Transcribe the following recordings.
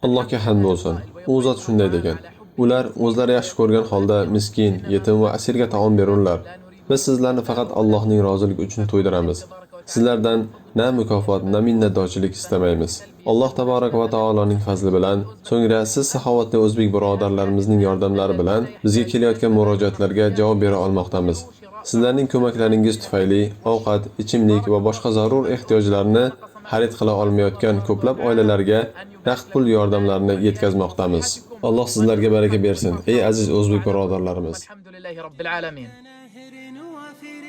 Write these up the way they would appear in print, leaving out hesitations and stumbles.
Allohga hamd bo'lsin. U zot shunday degan: Ular o'zlari yaxshi ko'rgan holda miskin, yetim va asirga taom berurlar. Biz sizlarni faqat Allohning roziligi uchun to'ydiramiz. Sizlardan na mukofot, na minnatdorchilik istamaymiz. Alloh taborak va taoloning fazli bilan, so'ngra siz saxovatli o'zbek birodarlarimizning yordamlari bilan bizga kelayotgan murojaatlarga javob bera olmoqdamiz. Sizlarning ko'maklaringiz tufayli ovqat, ichimlik va boshqa zarur ehtiyojlarni xarid qila olmayotgan ko'plab oilalarga naqd pul yordamlarini yetkazmoqdamiz. Alloh sizlarga baraka bersin, ey aziz o'zbek birodarlarimiz. الحمد لله رب العالمين. ناهر وافر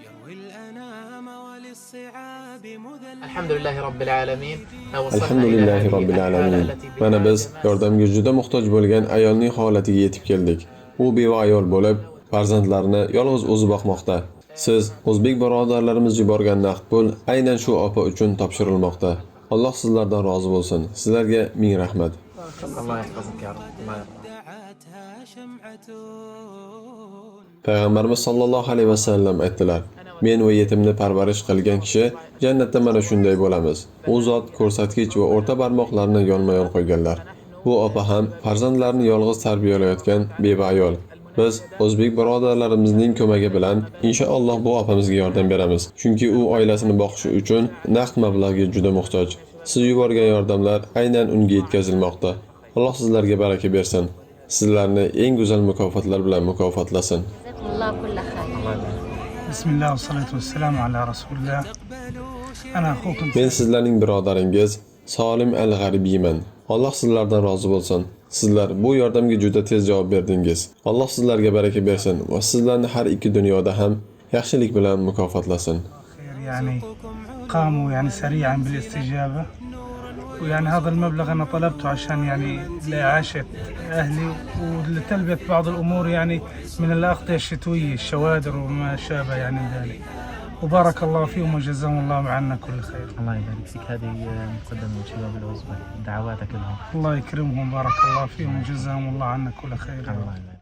يروي الأنام وللصعاب مذل. الحمد لله رب العالمين. وصلنا إلى Alhamdulillahi هذه robbil الحالة alamin. التي بها Mana biz جمال yordamga juda muhtoj bo'lgan ayolning holatiga yetib keldik. U beva ayol bo'lib, farzandlarini yolg'iz o'zi boqmoqda. Siz o'zbek birodarlarimiz yuborgan naqd pul aynan shu opa uchun topshirilmoqda. Alloh sizlardan rozi bo'lsin. Sizlarga ming rahmat. الله يحفظك يا رب، الله يرضى. دعتها شمعة. Payg'ambarimiz sollallohu alayhi vasallam aytdilar: Men va yetimni parvarish qilgan kishi jannatda mana shunday bo'lamiz. U zot ko'rsatkich va o'rta barmoqlarini yonma-yon qo'yganlar. Bu opa ham farzandlarini yolg'iz tarbiyalayotgan beva ayol. Biz o'zbek birodarlarimizning ko'magi bilan inshaalloh bu opamizga yordam beramiz. Chunki u oilasini boqishi uchun naqd mablag'ga juda muhtoj. Siz yuborgan yordamlar aynan unga yetkazilmoqda. Alloh sizlarga baraka bersin. Sizlarni eng go'zal mukofotlar bilan mukofotlasin. جزاكم الله كل خير. الله يبارك. بسم الله والصلاة والسلام على رسول الله. أنا أخوكم Men sizlarning birodaringiz Solim al-G'aribiyman. Alloh sizlardan rozi bo'lsin. Sizlar bu yordamga juda tez javob berdingiz. Alloh sizlarga baraka bersin va sizlarni har ikki dunyoda ham yaxshilik bilan mukofotlasin. خير، يعني قاموا يعني سريعا بالاستجابة، ويعني هذا المبلغ أنا طلبته عشان يعني لإعاشة أهلي ولتلبية بعض الأمور يعني من الأغطية الشتوية، الشوادر وما شابه يعني ذلك، وبارك الله فيهم وجزاهم الله عنا كل خير. الله يبارك فيك، هذه مقدمة من شباب الأوزبك، دعواتك لهم. الله يكرمهم، بارك الله فيهم وجزاهم الله عنا كل خير. الله يبارك.